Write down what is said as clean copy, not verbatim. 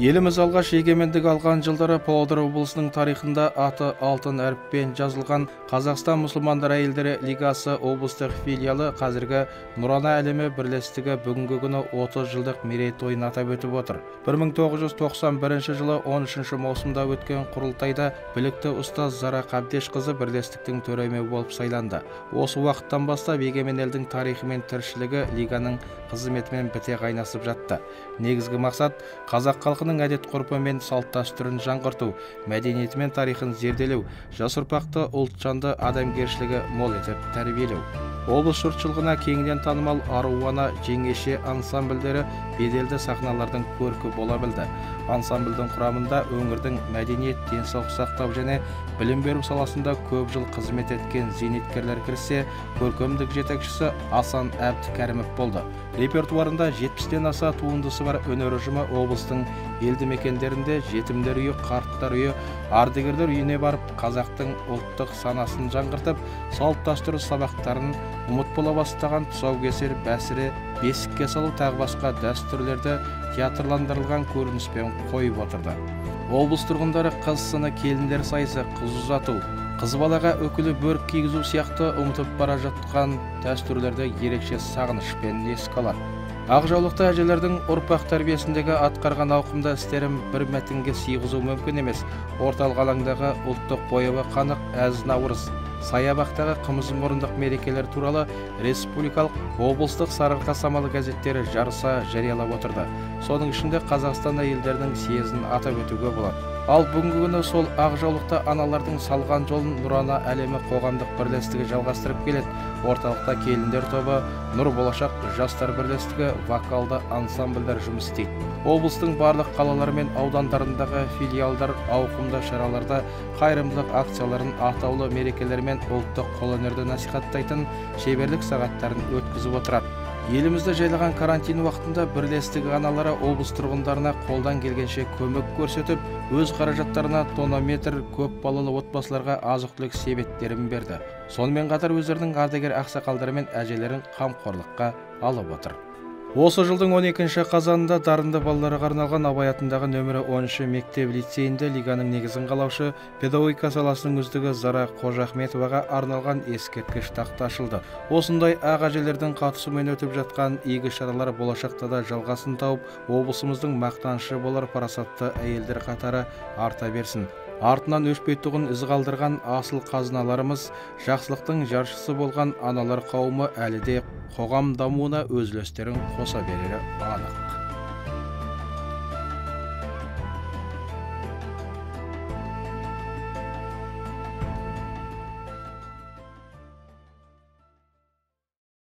Еліміз алғаш егемендік алған жылдары Павлодар облысының тарихында аты алтын әріппен жазылған Қазақстан мұсылмандар әйелдері лигасы облыстық филиалы қазіргі Нұрана әлемі бірлестігі бүгінгі күні 30 жылдық мерейтойын атап өтіп отыр. 1991 жылы 13 маусымда өткен құрылтайда білікті ұстаз Зара Қабдешқызы бірлестіктің төрайымы болып сайланды. Осы уақыттан бастап егемен елдің тарихы мен тіршілігі лиганың қызметімен біте қайнасып жатты. Негізгі мақсат қазақ халқының әдет ғұрпы мен салт дәстүрін жаңғырту, мәдениеті мен тарихын зерделеу, жас ұрпақты ұлтжанды адамгершілігі мол етіп тәрбиелеу. Облыс жұртшылығына кеңінен танымал Аруана, Жеңеше ансамбльдері беделді сахналардың көркі бола білді. Ансамбльдің құрамында өңірдің мәдениет, денсаулық сақтау және білім беру саласында көп жыл қызмет еткен зейнеткерлер кірсе, көркемдік жетекшісі Асан Әбдікәрімов болды. Репертуарында 70-тен аса туындысы бар өнер ұжымы облыстың елді мекендерінде жетімдер үйі, қарттар үйі, ардагерлер үйіне барып, қазақтың ұлттық санасын жаңғыртып, салт дәстүр сабақтарын ұмыт бола бастаған тұсаукесер, бәсіре, бесікке салу тағы басқа дәстүрлерді театрландырылған көрініспен қойып отырды. Облыс тұрғындары қыз сыны, келіндер сайысы, қыз ұзату, қыз балаға үкілі бөрік кигізу сияқты ұмытып бара жатқан дәстүрлерді ерекше сағынышпен еске алады. Ақ жаулықты әжелердің ұрпақ тәрбиесіндегі атқарған ауқымды істерін бір мәтінге сыйғызу мүмкін емес. Орталық алаңдағы ұлттық бояуы қанық әз наурыз, саябақтағы қымыз мұрындық мерекелер туралы республикалық, облыстық Сарыарқа самалы газеттері жарыса жариялап отырды. Соның ішінде Қазақстан әйелдерінің съезін атап өтуге болады. Ал бүгінгі күні сол ақ жаулықты аналардың салған жолын Нұрана әлемі қоғамдық бірлестігі жалғастырып келеді. Орталықта келіндер тобы, Нұр болашақ жастар бірлестігі, вокалды ансамбльдер жұмыс істейді. Облыстың барлық қалалары мен аудандарындағы филиалдар ауқымды шараларда қайырымдылық акцияларын, атаулы мерекелер мен ұлттық қолөнерді насихаттайтын шеберлік сағаттарын өткізіп отырады. Елімізді жайлаған карантин уақытында бірлестік аналары облыс тұрғындарына қолдан келгенше көмек көрсетіп, өз қаражаттарына тонометр, көп балалы отбасыларға азық-түлік себеттерін берді. Сонымен қатар өздерінің ардагер ақсақалдары мен әжелерін қамқорлыққа алып отыр. Осы жылдың 12 қазанында дарынды балаларға арналған Абай атындағы нөмірі 10 мектеп лицейінде лиганың негізін қалаушы педагогика саласының үздігі Зара Қожахметоваға арналған ескерткіш тақта ашылды. Осындай ақ әжелердің қатысуымен өтіп жатқан игі шаралар болашақта да жалғасын тауып, облысымыздың мақтанышы болар парасатты әйелдер қатары арта берсін. Артынан өшпейтұғын із қалдырған асыл қазыналарымыз, жақсылықтың жаршысы болған аналар қауымы әлі де қоғам дамуына өз үлестерін қоса берері анық.